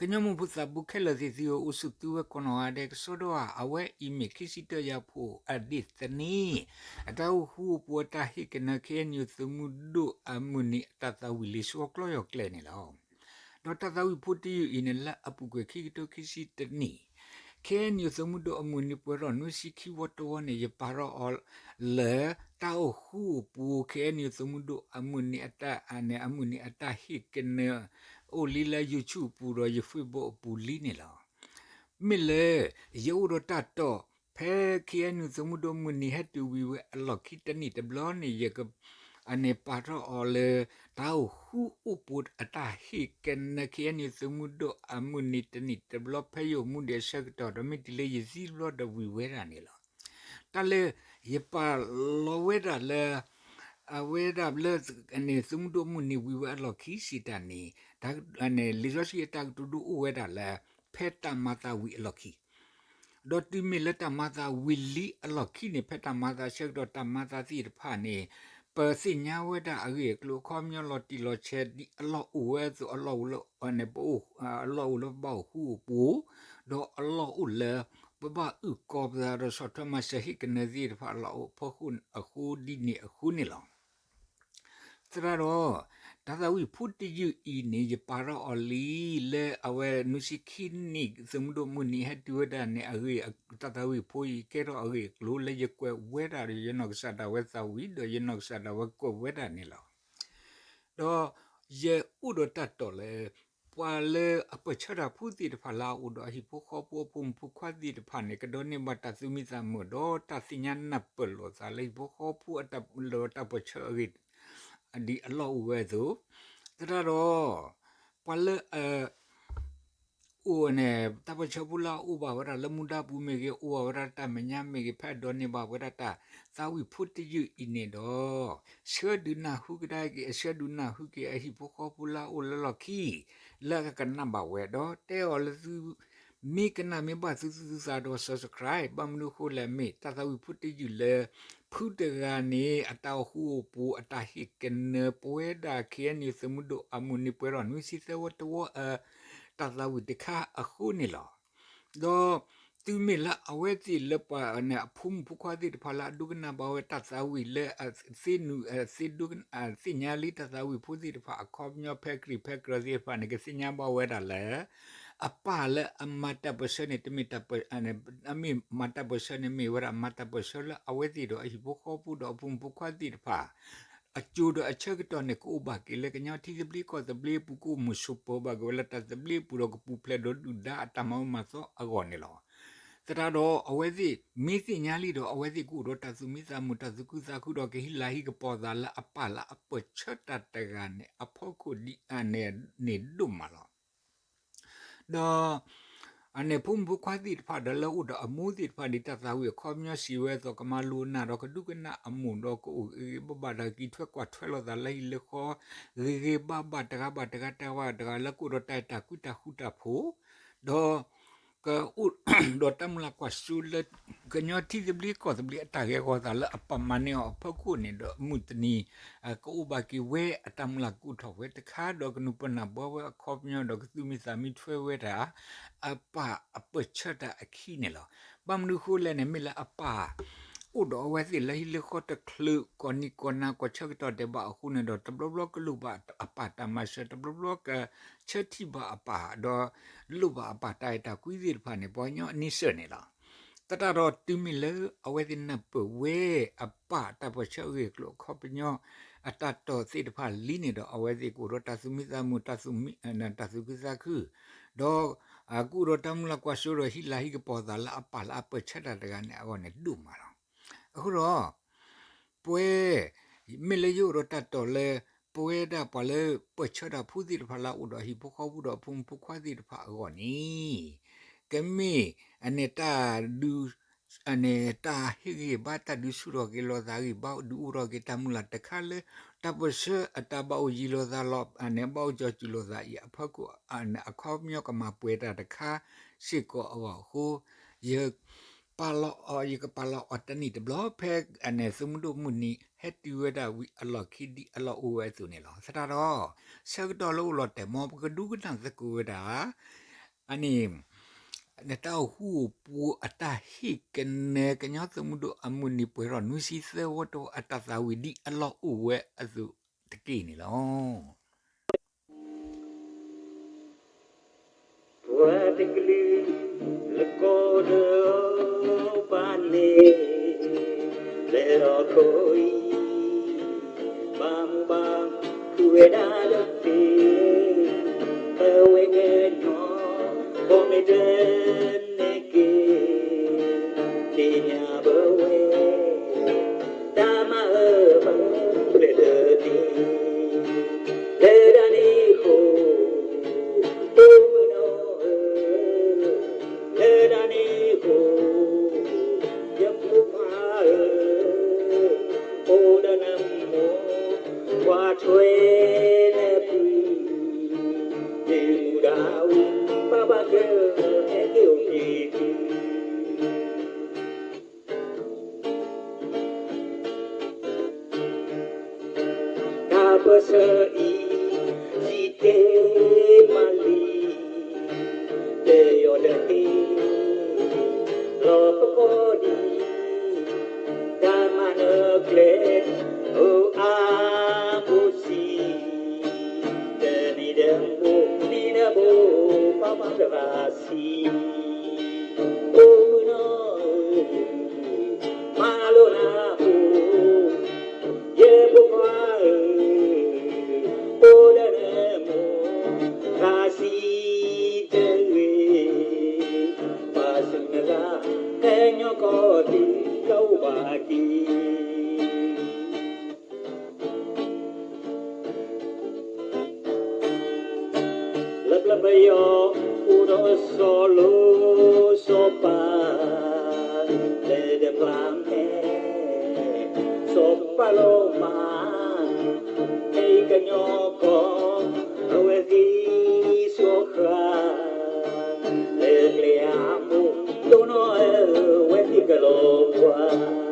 ကညီမိၢ်ဖိသးပူခဲလၢာ်သ့ၣ်သုဧၢ, အိၣ်ဆူၣ်သုဝဲကိးနီၢ်ဂၤဒဲးကစီဒီဧါ. အဝဲအံၤမ့ၢ်ခံဆံတၢယၤဖိအဒ့ၣ်သန့ၤ အတၢ်အိၣ်ဃူအိၣ်ဖိးအတၢ်ဟ့ၣ်ကနၢ ခ့ၣ်အဲၣ်ယူၣ် သုးမုၢ်ဒိၣ်အမုၢ်နံၤအတၢ်သးဝံၣ်လံာ်စီဆှံကျီယီၤကျဲန့ၣ်လီၤ. ဒီးတၢ်သးဝံၣ်ဖိတယုၢ်အံၤန့ၣ် လၢအပူၤကွံာ်ခံကထိခံဆံတနံၣ် ခ့ၣ်အဲၣ်ယူၣ် သုးမုၢ်ဒိၣ်အမုၢ်နံၤပှဲၤထီၣ်နွံဆံခံဝီတဝီန့ၣ် ယပာ်ထီၣ်အီၤလၢ တၢ်အိၣ်ဃူအိၣ်ဖိး ခ့ၣ်အဲၣ်ယူၣ် သုးမုၢ်ဒိၣ်အမုၢ်နံၤအတၢ် အန့ၣ် အမုၢ်နံၤအတၢ်ဟ့ၣ်ကနၢ အိၣ်လံလၢ YouTube အပူၤဒီး ယ Facebook အပူၤလံန့ၣ်လီၤ. မ့ၢ်လၢ ယအိၣ်ဒီးတၢ်တိာ် ဖဲ ခ့ၣ်အဲၣ်ယူၣ် သုးမုၢ်ဒိၣ်မုၢ်နံၤဟဲတုၤဝံၤဝဲအလီၢ်ခံတနံၣ်တဘျီန့ၣ် ယက အန့ၣ်ပာ်ထီၣ်အီၤလၢ တၢ်အိၣ်ဃူအိၣ်ဖိးအတၢ်ဟ့ၣ်ကနၢ ခ့ၣ်အဲၣ်ယူၣ် သုးမုၢ်ဒိၣ်အမုၢ်နံၤတနံၣ်တဘျီ ဖဲယအိၣ်မူဒံးအဆၢကတီၢ်ဒီး မ့ၢ်တုၤလၢယသံတဘျီဒီးဝံၤဝဲဒၣ်န့ၣ်လီၤ. တၢ်လၢ ယပာ်လီၤဝဲဒၣ်လၢ အဝဲဒၣ်လၢ သုးမုၢ်ဒိၣ်မုၢ်နံၤဝံၤဝဲအလီၢ်ခံစံးတၢ်န့ၣ် လံာ်စီဆှံအတၢ်ကတိၤဒိအိၣ်ဝဲဒၣ်လၢ ဖဲတၢ်မၤသးဝံၤအလီၢ်ခံ ဒီးတုၤမ့ၢ်လၢတၢ်မၤသးဝံၤလံအလီၢ်ခံန့ၣ် ဖဲတၢ်မၤသးဆၢကတီၢ်တၢ်မၤသးသ့ၣ်တဖၣ်န့ၣ် ပသ့ၣ်ညါဝဲဒၣ်အဂ့ၢ်အကျိၤအခီပညီလီၤတံၢ်လီၤဆဲးဒ်အလီၢ်အိၣ်ဝဲအသိး အလီၢ်အိၣ်လၢ ပအိၣ် အလီၢ်အိၣ်လၢပဘၣ်အိၣ်ဃူအိၣ်ဖိး ဒီးအလီၢ်အိၣ်လၢ ပဘၣ်အုၣ်ကီၤပသးဒီးဆီၣ်ထွဲမၤစၢၤဟ့ၣ်ကနၢသ့ၣ်တဖၣ်လီၤအိၣ်အဖီခိၣ်အဃိဒ်န့ၣ်အဃိန့ၣ်လီၤ. သရၣ်ဒီး တၢ်သးဝံၣ်ဖိတယုၢ်အံၤန့ၣ် ယပာ်ထီၣ်အီၤလံလၢအဝဲနွံဆံခံနံၣ် သုးမုၢ်ဒိၣ်မုၢ်နံၤဟဲတုၤဝဲဒၣ်န့ၣ် အဂ့ၢ်တၢ်သးဝံၣ်ဖိအံၤကဲထီၣ်အဂ့ၢ်အကျိၤလၢယကွဲးဝဲဒၣ်ဒီး ယနီၢ်ကစၢ်ဒၣ်ဝဲသးဝံၣ် ဒီးယနီၢ်ကစၢ်ဒၣ်ဝဲကွဲးဝဲဒၣ်န့ၣ်လီၤ. ဒီးယအိၣ်ဒီးတၢ်တိာ်လၢ ပှၤလၢအပၢၢ်ဆၢတၢ်ဖိသ့ၣ်တဖၣ်လၢအအိၣ်ဒီးအဟံၣ်ဖိဃီဖိအဖိမုၣ်ဖိခွါသ့ၣ်တဖၣ်န့ၣ် ကဒိးန့ၢ်ဘၣ်တၢ်သူၣ်မံသးမုာ်ဒီးတၢ်သ့ၣ်ညါနၢ်ပၢၢ်လိာ်သးလၢဟံၣ်ဖိဃီဖိအတၢ်ပၢၢ်ဆၢအဂ့ၢ် ဒ်အလီၢ်အိၣ်ဝဲအသိး, သရၣ်ဒီး ပှၤလၢအ အိၣ်န့ၣ် တၢ်ပၢၢ်ဆၢဖိလၢအအိၣ်ဘၣ်ဝဲဒၣ်လၢမူဒါပူၤမ့ၢ်ဂ့ၤ အိၣ်ဘၣ်ဝဲဒၣ်တၢ်မဲာ်ညါမ့ၢ်ဂ့ၤ ဖဲအဒိးန့ၢ်ဘၣ်ဝဲဒၣ်တၢ်သးဝံၣ်ဖိတယုၢ်အံၤန့ၣ်ဒီး ဆှၢဒုးနၢ်ဟူကဒါက့ၤ အဆှၢဒုးနၢ်ဟူက့ၤအဟံၣ်ဖိဃီဖိလၢအအိၣ်လၢလီၢ်ခံ လၢအကကနၣ်ဘၣ်ဝဲဒီး တဲအီၤလၢသု မ့ၢ်ကနၣ်မ့ၢ်ဘၣ်သုသူၣ်သုသးဒီး subscribe ဘၣ်မနုၤအဃိလဲၣ် မ့ၢ်တၢ်သးဝံၣ်ဖိတယုၢ်လၢ ဖုတဂၤန့ၣ် အတၢ်အိၣ်ဃူအိၣ်ဖိး အတၢ်ဟ့ၣ်ကနၢပဝဲဒၣ် ခ့ၣ်အဲၣ်ယူၣ် သုးမုၢ်ဒိၣ်အမုၢ်နံၤပှဲၤထီၣ်နွံဆံသၢဝီတဝီအ တၢ်သးဝံၣ်တခါအဃိန့ၣ်လီၤ. ဒီးတုၤမ့ၢ်လၢအဝဲသ့ၣ်လၢပှၤန့ၣ် အဖိမုၣ်ဖိခွါသ့ၣ်တဖၣ်လၢအဒိကနၣ်ဘၣ်ဝဲတၢ်သးဝံၣ်လၢအသ့နုာ် အသ့ညါလံတၢ်သးဝံၣ်ဖိသ့ၣ်တဖၣ် အခီပညီဖဲခရံာ်ဖဲကြၢးသ့ၣ်တဖၣ်န့ၣ် ကသ့ၣ်ညါဘၣ်ဝဲဒၣ်လၢ အပၢ်လၢအမၤတၢ်ပၢၢ်ဆၢန့ၣ် တမ့ၢ်တၢ်ပၢၢ် အမ့ၢ်မၤတၢ်ပၢၢ်ဆၢန့ၣ် မ့ၢ်ဝဲဒၣ်မၤတၢ်ပၢၢ်ဆၢလၢအဝဲသ့ၣ်ဒီးအဟံၣ်ဖိဃီဖိဒီးအဖိမုၣ်ဖိခွါသ့ၣ်တဖၣ် အစိၤဒီးအဆၢကတီၢ်န့ၣ် ကအိၣ်ဘၣ်က့ၤလၢကညီထံသဘျ့ကီၢ်သဘျ့အပူၤ ကအိၣ်မုာ်ဆိးပၢၤဘၣ်က့ၤဝဲလၢတၢ်သဘျ့အပူၤဒီး ကပူၤဖျဲးဒီးဒုၣ်ဒါအတၢ်မၤအၢမၤသီအဂီၢ်န့ၣ်လီၤ. သတးဒီးအဝဲသ့ၣ် မ့ၢ်သ့ၣ်ညါလံဒီး အဝဲသ့ၣ်ကအိၣ်ဒီးတၢ်သူၣ်မံသးမုာ် တၢ်သူၣ်ခုသးခုဒီး ကဟံးလၢဟံးကပီၤသးလၢအပၢ်လၢအပၢၢ်ဆၢတၢ်တဂၤန့ၣ် အဖီခိၣ်ဒ်အန့ၣ်န့ၣ်ဒိၣ်မးလီၤ. ဒီး အန့ၣ်ဖိမုၣ်ဖိခွါသ့ၣ်တဖၣ်ဒီးလၢအိၣ်ဒီးအမိၢ်သ့ၣ်တဖၣ် ဒ်တၢ်သးဝံၣ်အခီပညီစံးဝဲအသိး ကမၤလိနာ်ဒီးကဒိကနၣ်အမိၢ်ဒီး ကအိၣ်ဂ့ၤဂ့ၤဘၣ်ဘၣ်ဒီး ကံးထွဲကွၢ်ထွဲလိာ်သးလၢဟံၣ်လၢဃီ ဂ့ၤဂ့ၤဘၣ်ဘၣ် တဂၤဘၣ်တဂၤ တဂၤဘၣ်တဂၤ လၢကအိၣ်ဒီးတၢ်အဲၣ်တၢ်ကွံတၢ်ဃူတၢ်ဖိး ဒီး ကအိၣ်ဒီးတၢ်မုၢ်လၢ်ကွၢ်စိလၢ ကညီထံသဘျ့ကီၢ်သဘျ့အတၢ်ဂဲၤဂီၤသးလၢအပာ်မၤန့ၢ်အီၤအဖီခိၣ်န့ၣ်ဒီး မုၢ်တနံၤ ကအိၣ်ဘၣ်က့ၤဝဲအတၢ်မုၢ်လၢ်ကအိၣ်ထီၣ်ဝဲတခါ ဒီးကနုာ်ပၢၢ်နၢ်ပၢၢ်ဝဲအခီပညီဒီး ကသူၣ်မံသးမံထွဲဝဲဒၣ် အပၢ်အပၢၢ်ဆၢတၢ်အခံန့ၣ်လီၤ. ဘၣ်မနုၤအဃိလဲၣ်န့ၣ် မ့ၢ်လၢအပၢ် အိၣ်ဒီးအဝဲသ့ၣ်လၢဟံၣ်လၢဃီတချုး ကိးနံၤကိးနၤ ကိးဆၢကတီၢ်ဒဲးဘးအဃိန့ၣ်ဒီး တဘျီဘျီကလိၣ်ဘၣ်အပၢ်တၢ်မၤစၢၤ တဘျီဘျီကဆၢထံၣ်ဘၣ်အပၢ် ဒီးလိၣ်ဘၣ်အပၢ်တၢ်အဲၣ်တၢ်ကွံသ့ၣ်တဖၣ်န့ၣ် ပှၤကညီအန့ဆၢၣ်န့ၣ်လီၤ. သတးဒီးတုၤမ့ၢ်လၢအဝဲသ့ၣ်နၢ်ပၢၢ်ဝဲအပၢ်တၢ်ပၢၢ်ဆၢအဂ့ၢ်အကျိၤအခီပညီ အတၢ်တိာ်သ့ၣ်တဖၣ်လံန့ၣ်ဒီး အဝဲသ့ၣ်ကအိၣ်ဒီးတၢ်သူၣ်မံသးမုာ် တၢ်သူၣ်ခုသးခု ဒီး ကအိၣ်ဒီးတၢ်မုၢ်လၢ်ကွၢ်စိဒီး ဟံးလၢဟံၣ်ကပီၤသးလၢအပၢ်လၢအပၢၢ်ဆၢတၢ်တဂၤန့ၣ်အဂီၢ်န့ၣ်ဒိၣ်မးလီၤ. အဃိဒီး ပဝဲ မ့ၢ်လၢယအိၣ်ဒီးတၢ်တိာ်လၢ ပဝဲဒၣ်ပှၤလၢပၢၢ်ဆၢတၢ်ဖိသ့ၣ်တဖၣ်လၢအအိၣ်ဒီးအဟံၣ်ဖိဃီဖိဒီးအဖိမုၣ်ဖိခွါသ့ၣ်တဖၣ်အဂီၢ်န့ၣ် ကမ့ၢ် အန့ၣ်တၢ်ဒုး အန့ၣ်တၢ်ဟ့ၣ်ဂံၢ်ဘါ တၢ်ဒုးဆူၣ်ထီၣ်က့ၤလိာ်သးဂံၢ်ဘါ ဒုးအိၣ်ထီၣ်က့ၤတၢ်မုၢ်လၢ်တခါလၢ တၢ်ပၢၢ်ဆၢအတၢ်ဘၣ်အိၣ်ယံၤလိာ်သးလီၤ အန့ၣ်ဘၣ်အိၣ်ကၠီၤစူၤလိာ်သးအံၤအဖီခိၣ် အန့ၣ်အခီပညီကမၤပှဲၤတၢ်တခါစ့ၢ်ကီးအဂီၢ်အဃိ ယ ပာ်လီၤအီၤ ယကပာ်လီၤအီၤတနံၣ်တဘျီ ဖဲအန့ၣ်သုးမုၢ်ဒိၣ်မုၢ်နံၤဟဲတုၤဝဲဒၣ်ဝံၤအလီၢ်ခံဒ်အလီၢ်အိၣ်ဝဲအသိးန့ၣ်လီၤ. သတးဒီး ဆၢကတီၢ်လၢအိၣ်လီၤတဲာ်မီၢ် ပကဒိကနၣ်သကိးဝဲဒၣ် အန့ၣ် နတၢ်အိၣ်ဃူအိၣ်ဖိးအတၢ်ဟ့ၣ်ကနဲ ကညီသုးမုၢ်ဒိၣ်အမုၢ်နံၤပှဲၤထီၣ်နွံဆံသၢဝီတဝီ အတၢ်သးဝံၣ်ဒ်အလီၢ်အိၣ်ဝဲအသိးတက့ၢ်န့ၣ်လီၤ. ပှၤတကလုာ်လၢကီၢ်ဒီးဘၣ်န့ၣ် လၢလီၢ်ခိအံၤ ဘၣ်မူဘၣ်ခုဝဲဒၣ်ဒီးသ့, ပဝဲကညီ ကီၢ်မ့ၢ်တန့ၢ်က့ၤ သ့ၣ်ညါဘၣ်ဝဲ တၢ်မၤအၢဘၣ်လဲၤဒီးသ့, လၢတၢ်န့ၣ်အဃိ အိၣ်မုၢ်နီၤဧၢ, လၢတၢ်န့ၣ်အဃိ ယဖိခွါဧၢ, အိၣ်ဒီးနမိၢ် ကွၢ်ထွဲနဖု မ့ၢ်မူဒါဝံၤ ပၢ်ဘၣ်ကဲ ဟဲက့ၤအိၣ်က့ၤသု တၢ်ပၢၢ်ဆၢအံၤ စံးတဲမးလံ, တယီၤတဟ့ၣ် လီၤပကီၢ်ဒံး, တၢ်မၤနၢၤကျဲ အိၣ်အါဘိဆံး, တနံၤဒီးဘိ နံၤဒီးဘိ ပၢ်မၤတဘၣ်ဆံး, အိၣ်မုၢ်နီၤဧၢ, မၤလိနၤဖိ ယဖိခွါဧၢ, အိၣ်ဒီးနမိၢ် သးဆံးတဂ့ၤ, ပာ်ဆူၣ်နသး ကညီကီၢ်သူလၢအိၣ်ဘၣ်က့ၤ လၢပျၢၤပယီၤ အိၣ်ဒီးစီၤလိၤစီၤပၤ လၢတဖျါမဲာ် စီၤပၤလီၤမး မ့ၢ်ကညီကီၢ် အဝဲသ့ၣ်စီၤဃာ် လၢကျဲအါဘိ တိၢ်နီၣ်အဝဲသ့ၣ်ကလီၤပှၤ